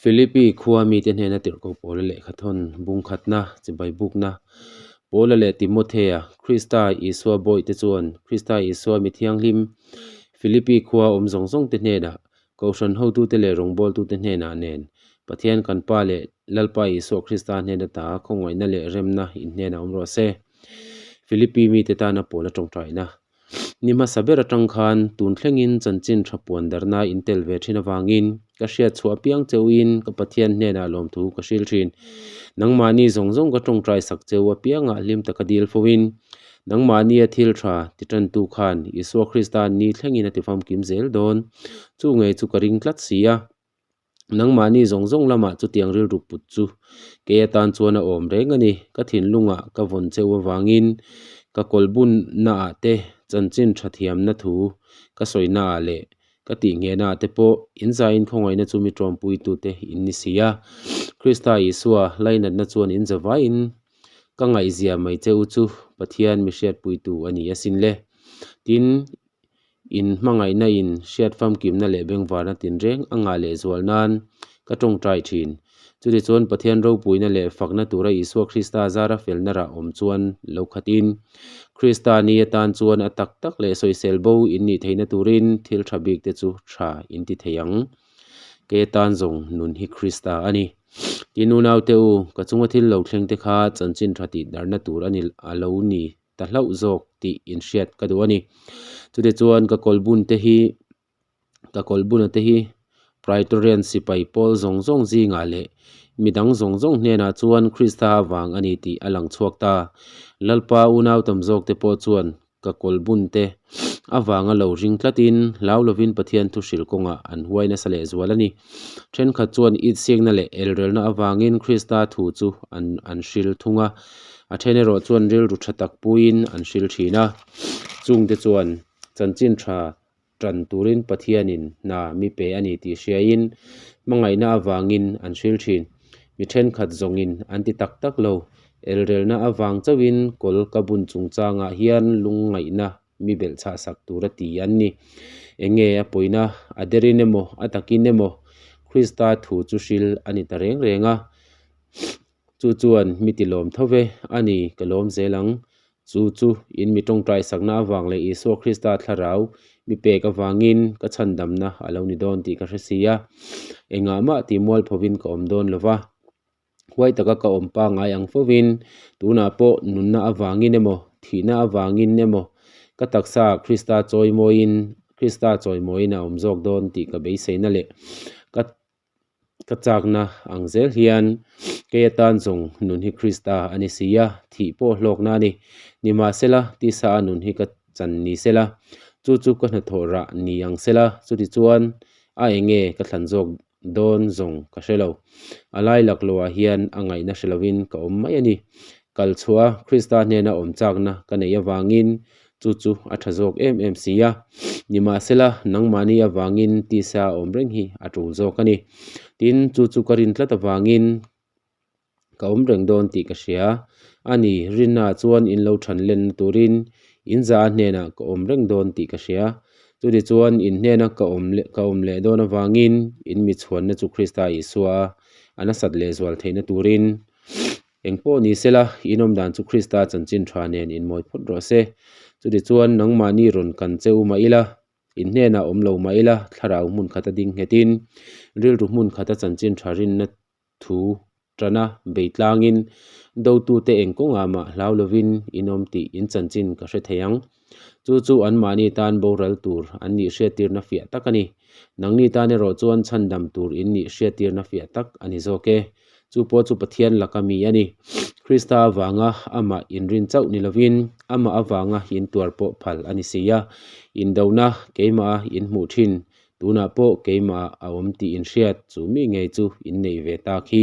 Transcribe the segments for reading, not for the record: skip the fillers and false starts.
Philippi khua mite hnena tirhkoh Paula lehkhathawn bungkhatna, chibai bukna, Paula leh Timothea, Krista Isua bawihte chuan Krista Isua mi thianghlim Philippi khua awm zawng zawngte hnenah, Kohhran hotute leh rawngbawltute hnenah nen, Pathian kan Pa leh Lalpa Isua Krista hnena ta khawngaihna leh remna in hnenah awm rawh se. Philippi mite tana Paula tawngtaina. Ni hmasa ber atang khan tun thlengin chanchin tha puan darna in tel ve thin avangin ka hriat chhuah apiang cheuhin ka Pathian hnenah lawmthu ka hril thin. Nangmahni zawng zawng ka tawngtai sak cheu apiangah hlim taka dil foin nangmahnia thil tha ti tantu khan Isua Krista ni thlengin a ti famkim zel dawn. Chu ngei chu ka ring tlat si a. Nangmahni zawng zawng lamah chutiang rilru put chu kei atan chuan a awm reng a ni. Ka thinlungah ka vawn cheu avangin ka kawlbunnaah te chanchin tha thiamna thu ka sawinaah leh ka tihnghehnaah te pawh inzaiin khawngaihna chu mi tawmpuitute in ni si a. Krista Isua lainatna chuan inzavaiin ka ngaihzia mai che u chu Pathian mi hriatpuitu a ni asin le. Tin, In hmangaihna in hriat famkimna leh bengvarna tinreng a ngah leh zual nan ka tawngtai thin. Chutichuan Pathian ropuina leh fakna tura Isua Krista zara felna rah awm chuan lo khatin, Krista ni atan chuan a tak tak leh sawisel bo in nih theihna turin thil tha bik te chu tha in ti thei ang. Kei atan zawng nun hi Krista a ni. Tin unaute u, ka chunga thil lo thleng te kha chanchin tha tih darhna tur a ni a lo ni. ta hlauh zawk tih inhriat ka duh a ni. Chutichuan ka kawlbun te hi ka kawlbuna te hi Praetorian sipai pawl zawng zawng zingah leh midang zawng zawng hnenah chuan Krista avang a ni tih a lang chhuak ta. Lalpa unau tam zawk te pawh chuan ka kawlbun te avanga lo ring tlatin hlau lovin Pathian thu hrilh kawngah an huai nasa leh zual a ni. Thenkhat chuan itsikna leh elrelna avangin Krista thu chu an an hril thung a. A then erawh chuan rilru tha tak puiin an hril thin a, chungte chuan chanchin tha tan turin Pathianin hna mi pe a ni tih hriain hmangaihna avangin an hril thin. Mi thenkhat zawngin an ti tak tak lo, elrelna avang chauhin kawl ka bun chungchangah hian lungngaihna mi belhchhah sak tura ti an ni. Enge a pawina, a derin emaw, a takin emaw Krista thu chu hril a ni ta reng reng a. Chu chuan mi ti lawm tho ve, a ni, ka lawm zel ang. Chu chu in mi tawngtai sakna avang leh Isua Krista thlarau mi pek avangin ka chhandamna a lo ni dawn tih ka hre si a. Engah mah ti mualphovin ka awm dawn lo va, huai taka ka awm pangngai ang fovin tunah pawh nunna avangin emaw, thihna avangin emaw ka taksa Krista chawimawiin Krista chawimawiin a awm zawk dawn tih ka beiseina leh ka Ka chakna ang zel hian kei atan zawng nun hi Krista a ni si a, thih pawh hlawkna a ni. Nimahsela, tisa a nun hi ka chan ni sela, chu chu ka hnathawh rah ni ang sela, chutichuan a enge ka thlan zawk dawn zawng ka hre lo. A lai laklawhah hian a ngaihna hre lovin ka awm mai a ni. Kal chhuah a, Krista hnena awm chakna ka neih avangin Chu chu a tha zawk em em si a, nimahsela nangmahni avangin tisa a awm reng hi a tul zawk a ni. Tin, chu chu ka rin tlat avangin ka awm reng dawn tih ka hria a ni. Rinnaah chuan in lo than lenna turin in za a hnenah ka awm reng dawn tih ka hria. Chutichuan in hnena ka awm ka awm leh dawn avangin in mi chhuanna chu Krista Isua a nasat lehzual theihna turin Eng pawh ni sela, in awm dan chu Krista chanchin tha nen in mawi phawt rawh se. Chutichuan, nangmahni rawn kan che u mah ila, in hnenah awm lo mah ila, thlarau hmun khata ding nghetin, rilru hmun khata chanchin tha rinna thu tana bei tlangin, dotute eng kawngah mah hlau lovin in awm tih in chanchin ka hre thei ang. Chu chu anmahni tan boral tur an nih hriattirna fiah tak a ni. Nangni tan erawh chuan chhandam tur in nih hriattirna fiah tak a ni zawk e. Chu pawh chu Pathian laka mi a ni. Krista avanga amah inrin chauh ni lovin amah avanga intuar pawh phal a ni si a. Indona keimaha inhmuh thin, tunah pawh keimah a awm tih inhriat chu mi ngei chu inneih ve tak hi.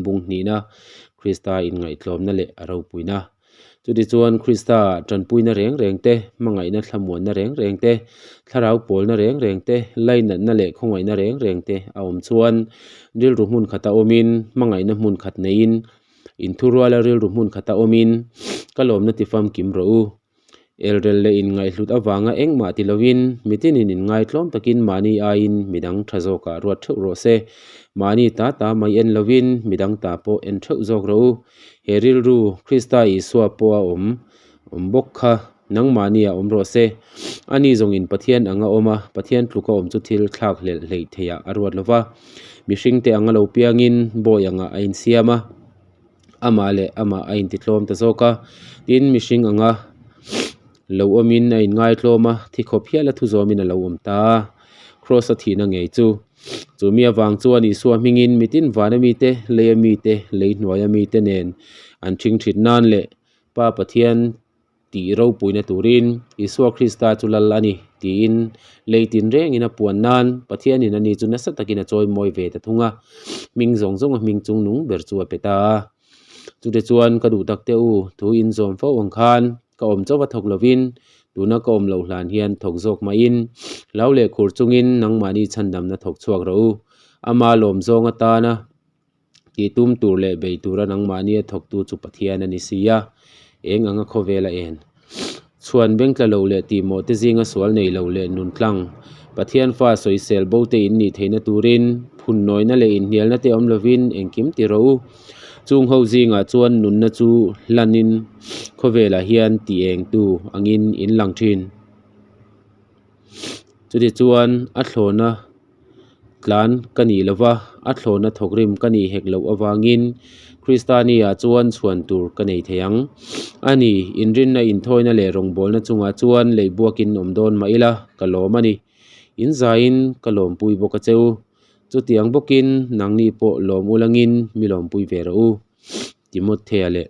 Bung hnihna, Krista inngaihtlawmna leh a ropuina. Chutichuan Krista tanpuina reng reng te, hmangaihna thlamuanna reng reng te, thlarau pawlna reng reng te, lainatna leh khawngaihna reng reng te a awm chuan rilru hmun khata awmin, hmangaihna hmun khat neiin, inthuruala rilru hmun khata awmin ka lawmna tifamkim rawh u. Elrel leh inngaihhlut avanga engmah ti loin mitinin inngaitlawm takin mahni aiin midang tha zawkah ruat theuh rawh se. Mahni ta ta mai en loin midang ta pawh en theuh zawk rawh u. He rilru Krista Isua pawh a awm awm bawk kha nangmahni ah awm rawh se. Ani zawngin Pathian anga awm a, Pathian tluka awm chu thil thlak hlelh hleih theihah a ruat lo va. Mihringte anga lo piangin bawi angah a insiam a, amah leh amah a intitlawm ta zawk a. Tin, mihring anga lo awmin a inngaitlawm a, thi khawp hial a thuzawmin a lo awm ta a. Kraws a thihna ngei chu. Chu mi avang chuan Isua hmingin mitin vana mite, leia mite, lei hnuaia mite nen an ṭhingṭhit nan leh Pa Pathian tih ropuina turin Isua Krista chu lal a ni tiin lei tinrengin a puan nan Pathianin ani chu nasa takin a chawimawi ve ta thung a, hming zawng zawnga hming chungnung ber chu a pe ta a. Chute chuan ka duh tak teh u, thu in zawm fo ang khan ka awm chauh a thawk lovin tuna ka awm loh hlan hian thawk zawk mahin hlau leh khur chungin nangmahni chhandamna thawk chhuak rawh u. Ama lawm zawng atana Tih tum tur leh bei tura nangmahnia thawktu chu Pathian a ni si a, eng anga khawvel a en. Chhuan bengtla lo leh tihmawh te zinga sual nei lo leh nun tlang, Pathian fa sawisel bo te in nih theihna turin phunnawina leh inhnialna te awm lovin engkim ti rawh u. Chung ho zingah chuan nunna chu hlanin khawvelah hian ti engtu angin in lang thin. Chutichuan a thlawna tlan ka nih lo va, a thlawna thawkrim ka nih hek loh avangin Kristani-ah chuan chhuan tur ka nei thei ang. A ni, inrinna inthawina leh rawngbawlna chungah chuan lei buakin awm dawn mah ila, ka lawm a ni. In zaiin ka lawmpui bawk a che u. Chutiang bawkin nangni pawh lawm ulangin mi lawmpui ve rawh u. Timothea leh.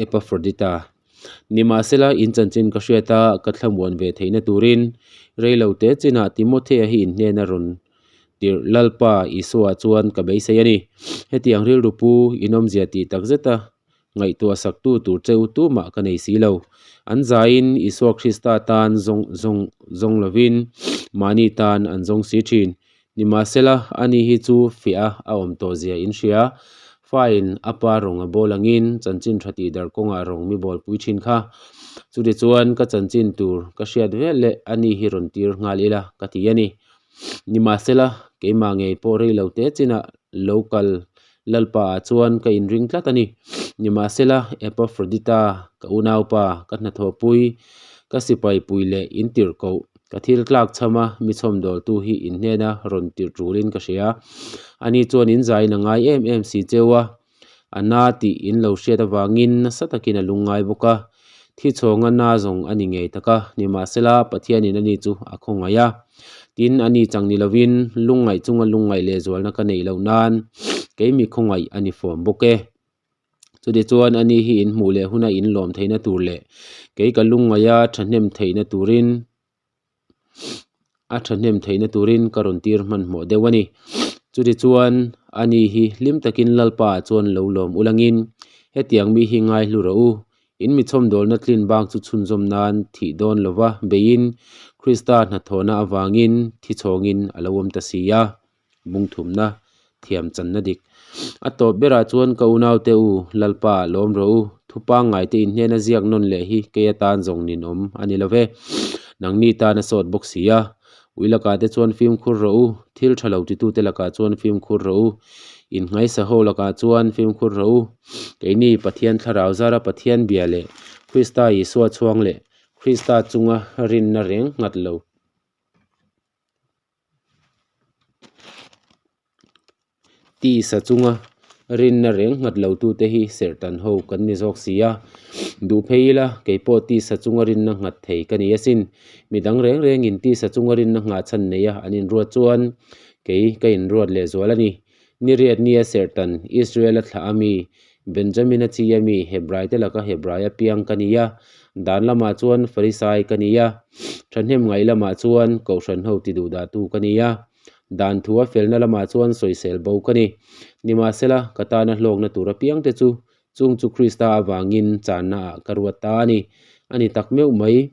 Epafrodita. Nimahsela, in chanchin ka hriat a, ka thlamuan ve theihna turin reilo te chinah Timothea hi in hnena rawn tirh Lalpa Isua chuan ka beisei a ni. Hetiang rilru pu inawmzia tih tak zeta ngaihtuah saktu tur cheu tumah ka nei si lo. An zaiin Isua Krista tan zawng zawng zawng lovin mahni tan an zawng si thin. Nimahsela, ani hi chu fiah a awm tawh zia in hria. Fain a pa rawng a bawl angin chanchin tha tih darh kawngah rawng mi bawlpui thin kha. Chutichuan ka chanchin tur ka hriat vel leh ani hi rawn tir nghal ila ka ti a ni. Nimahsela, keimah ngei pawh rei lo te chinah lo kal Lalpa ah chuan ka inring tlat a ni. Nimahsela, Epafrodita, ka unaupa, ka hnathawhpui, ka sipaipui leh in tirh koh, ka thil tlak chham a mi chhawmdawltu hi in hnena rawn tirh tulin ka hria. Ani chuan in zaiin a ngai em em si cheu a, a na tih in lo hriat avangin nasa takin a lungngai bawk a. Thi chhawnga na zawng a ni ngei tak a, nimahsela Pathianin ani chu a khawngaih a. Tin, ani chang ni lovin lungngaih chunga lungngaih lehzualna ka neih loh nan keimi khawngaih a ni fawm bawk e. Chutichuan ani hi in hmuh leh huna in lawm theihna tur leh kei ka lungngaiha thahnem theihna turin a thahnem theihna turin ka rawn tir hmanhmawh deuh a ni. Chutichuan ani hi hlim takin Lalpa ah chuan lo lawm ulangin hetiang mi hi ngai hlu rawh u. In mi chhawmdawlna tlin bak chu chhunzawm nan thih dawn lova beiin Krista hnathawhna avangin thi chhawngin a lo awm ta si a. Bungthumna thiam channa dik. A tawp berah chuan ka unaute u, Lalpa ah lawm rawh u, thu pangngaite in hnena ziak nawn leh hi kei atan zawng ninawm a ni lo ve. Nangni tan a sawt bawk si a. Ui lakah te chuan fimkhur rawh u, thil tha lo titute lakah chuan fimkhur rawh u, innghaisa ho lakah chuan fimkhur rawh u. Keini Pathian Thlarau zara Pathian bia leh Krista Isua chhuang leh Krista chunga rinna reng nghat lo. Tisa chunga rinna reng nghat lo tute hi serhtan ho kan ni zawk si a, duh phei ila kei pawh tisa chunga rinna nghat thei ka ni asin. Midang reng rengin tisa chunga rinna nghah chhan neia an inruat chuan kei ka inruat lehzual a ni. Ni riat nia serhtan Israel-a thlah a mi, Benjamin-a chi a mi, Hebrai te laka Hebrai a piang ka ni a, dan lamah chuan Farisai ka ni a, thahnem ngaih lamah chuan Kohhran ho ti duhdahtu ka ni a, dan thu a felna lamah chuan sawisel bo ka ni. Nimahsela, ka tana hlawkna tur apiang te chu chung chu Krista avangin channa ah ka ruat ta a ni. A ni tak meuh mai.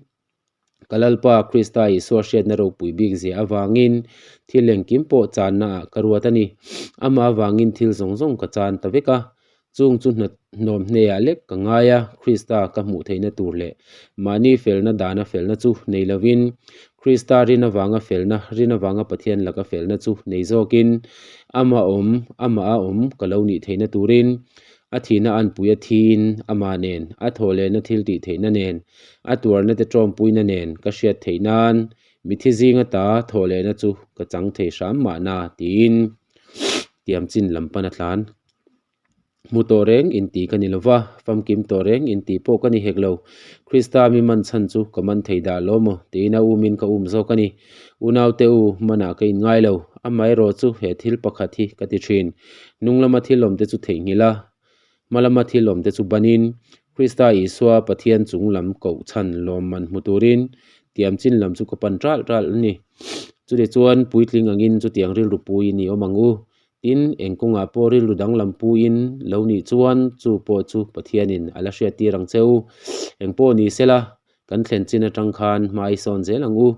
Ka Lalpa Krista Isua hriatna ropui bik zia avangin thil engkim pawh channa ah ka ruat a ni. Amah avangin thil zawng zawng ka chan ta vek a. Chung chu hnawm hneah lek ka ngai a, Krista ka hmuh theihna tur leh mahni felna dana felna chu nei lovin, Krista rin avanga felna, rin avanga Pathian laka felna chu nei zawkin, ama awm, amah a awm ka lo nih theihna turin, a thihna anpui a thiin, amah nen, a thawhlehna thil tih theihna nen, a tuarna te tawmpuina nen ka hriat theih nan, mithi zinga ta thawhlehna chu ka chang thei hram mahna, tiin tiamchin lam pan a tlan. Hmu tawh reng inti ka ni lo va, famkim tawh reng inti pawh ka ni hek lo. Krista mi man chhan chu ka man thei dah lo maw? tiin a umin ka um zawk a ni. Unaute u, manah ka inngai lo. Amaherawh chu he thil pakhat hi ka ti thin. Hnung lama thil awmte chu theihnghilh a, hma lama thil awmte chu banin, Krista Isua Pathian chung lam koh chhan lawmman hmu turin tiamchin lam chu ka pan ṭalh ṭalh a ni. Chutichuan puitling angin chutiang rilru puiin i awm ang u. Tin, eng kawngah pawh rilru danglam puiin lo nih chuan chu pawh chu Pathianin a la hriattir ang che u. Eng pawh ni sela, kan thlen chin atang khan hma i sawn zel ang u.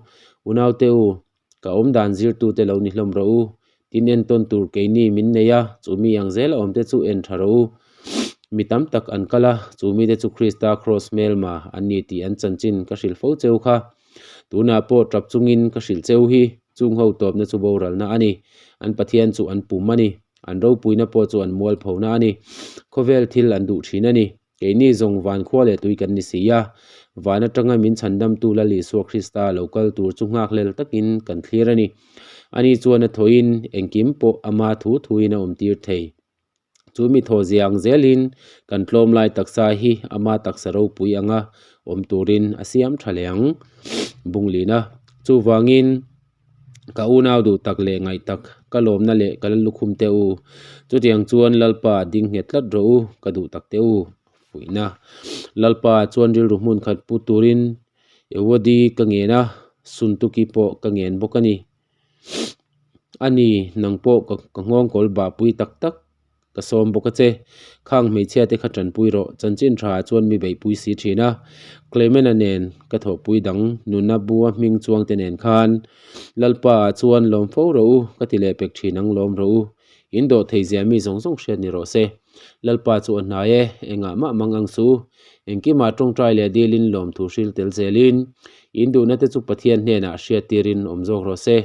Unaute u, ka awmdan zirtute lo ni hlawm rawh u. Tin, entawn tur keini min nei a, chu mi ang zela awmte chu en tha rawh u. Mi tam tak an kal a, chu mite chu Krista kraws hmelma an ni tih an chanchin ka hrilh fo cheu kha. Tunah pawh tap chungin ka hrilh cheu hi. Chung ho tawpna chu boralna a ni. An Pathian chu an pum a ni. An ropuina pawh chu an mualphona a ni. Khawvel thil an duh thin a ni. Keini zawng van khua leh tui kan ni si a. Van atanga min chhandamtu Lal Isua Krista lo kal tur chu nghakhlel takin kan thlir a ni. Ani chuan a thawhin engkim pawh ama thu thuin a awmtir thei. Chu mi thaw ziang zelin kan tlawm lai taksa hi ama taksa ropui anga awm turin a siam tha leh ang. Bunglina, Chuvangin ka unau duh tak leh ngaih tak, ka lawmna leh ka lukhum te u, chutiang chuan Lalpa ding nghet tlat rawh u, ka duh tak te u, fuihna. Lalpa chuan rilru hmun khat pu turin Ewodi ka ngen a, Suntuki pawh ka ngen bawk a ni. A ni, nang pawh ka ka nghawngkawl bah pui tak tak ka sawm bawk a che. Khang hmeichhia te kha tanpui rawh, chanchin tha ah chuan mi beihpui si thin a. Clement-a nen ka thawhpui dang nuna bua hming chuang te nen khan Lalpa ah chuan lawm fo rawh u, ka ti leh pek thin ang lawm rawh u. In dawh thei zia mi zawng zawng hriat ni rawh se. Lalpa chu a hnai e, engah mah mang ang su. Engkimah tawngtai leh dilin lawmthu hril tel zelin, in duhna te chu Pathian hnenah hriat tirin awm zawk rawh se.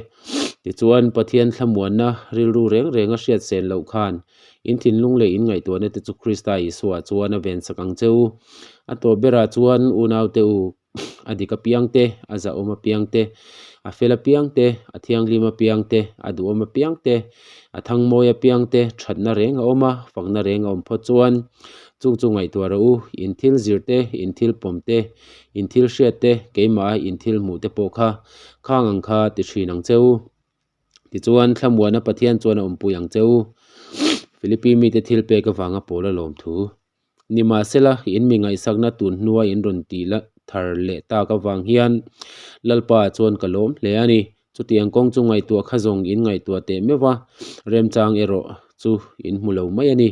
Tichuan, Pathian thlamuanna rilru reng reng a hriat sen loh khan, in thinlung leh in ngaihtuahna te chu Krista Isua chuan a vensak ang che u. A tawp berah chuan, unaute u, a dik apiang te, a zahawm apiang te, a fel apiang te, a thianghlim apiang te, a duhawm apiang te, a thangmawi apiang te thatna reng a awm a, fakna reng a awm phawt chuan chung chu ngaihtuah rawh u, in thil zir te, in thil pawm te, in thil hriat te, keimah a in thil hmuh te pawh kha khang ang kha ti thin ang che u. Tichuan, thlamuana Pathian chuan a awmpui ang che u. Philippi mite thil pek avanga pawl a lawm thu. Nimahsela, in mi ngaihsakna tun hnua in rawn tih la thar leh tak avang hian Lalpa chuan ka lawm hle a ni. Chutiang kawng chu ngaihtuah kha zawng in ngaihtuah teh meuh va, remchang erawh chu in hmu lo mai a ni.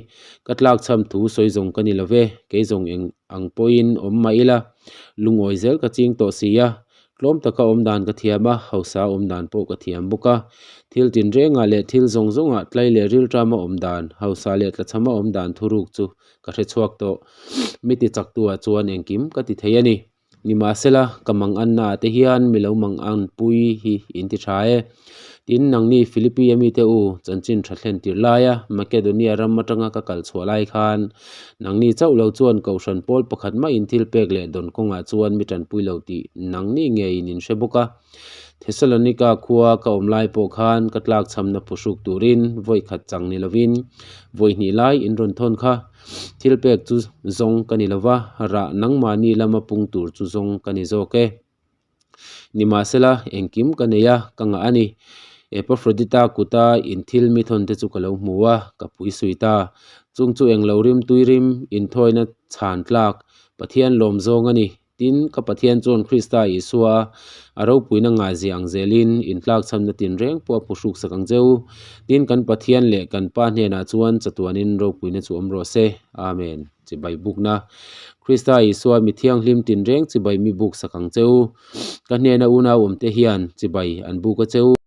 Ka tlakchham thu sawi zawng ka ni lo ve, kei zawng eng ang pawhin awm mah ila, lungawi zel ka ching tawh si a, Tlawm taka awm dan ka thiam a, hausa awm dan pawh ka thiam bawk a. Thil tinrengah leh thil zawng zawngah tlai leh rilṭama awm dan, hausa leh tlachhama awm dan thuruk chu ka hre chhuak tawh. Mi ti chaktuah chuan engkim ka ti thei a ni. Nimahsela, ka mang annaah te hian mi lo mang anpui hi in ti ṭha e. Tin, nangni Philippi a mite u, chanchin ṭha thlen tirh laia Makedonia ram aṭanga ka kal chhuah lai khan, nangni chauh lo chuan Kohhran pawl pakhat maiin thil pek leh dawn kawngah chuan mi ṭanpui lo tih nangni ngeiin in hre bawk a. Thesalonika khua ka awm lai pawh khan ka tlakchhamna phuhruk turin vawi khat chang ni lovin vawi hnih lai in rawn thawn kha. Thil pek chu zawng ka ni lo va, rah nangmahni lama pung tur chu zawng ka ni zawk e. Nimahsela, engkim ka nei a, ka ngah a ni. Epafrodita kuta in thil mi thawn te chu ka lo hmu a, ka pui sui ta. Chung chu englo rim tui rim, inthawina chhan tlak, Pathian lawm zawng a ni. Tin, ka Pathian chuan Krista Isua a ropuina ngaizia ang zelin intlakchhamna tinreng pawh a phuhruk sak ang che u. Tin, kan Pathian leh kan Pa hnenah chuan chatuanin ropuina chu awm rawh se. Amen. Chibai bukna. Krista Isua mi thianghlim tinreng chibai mi buk sak ang che u. Ka hnena unau awmte hian chibai an buk a che u.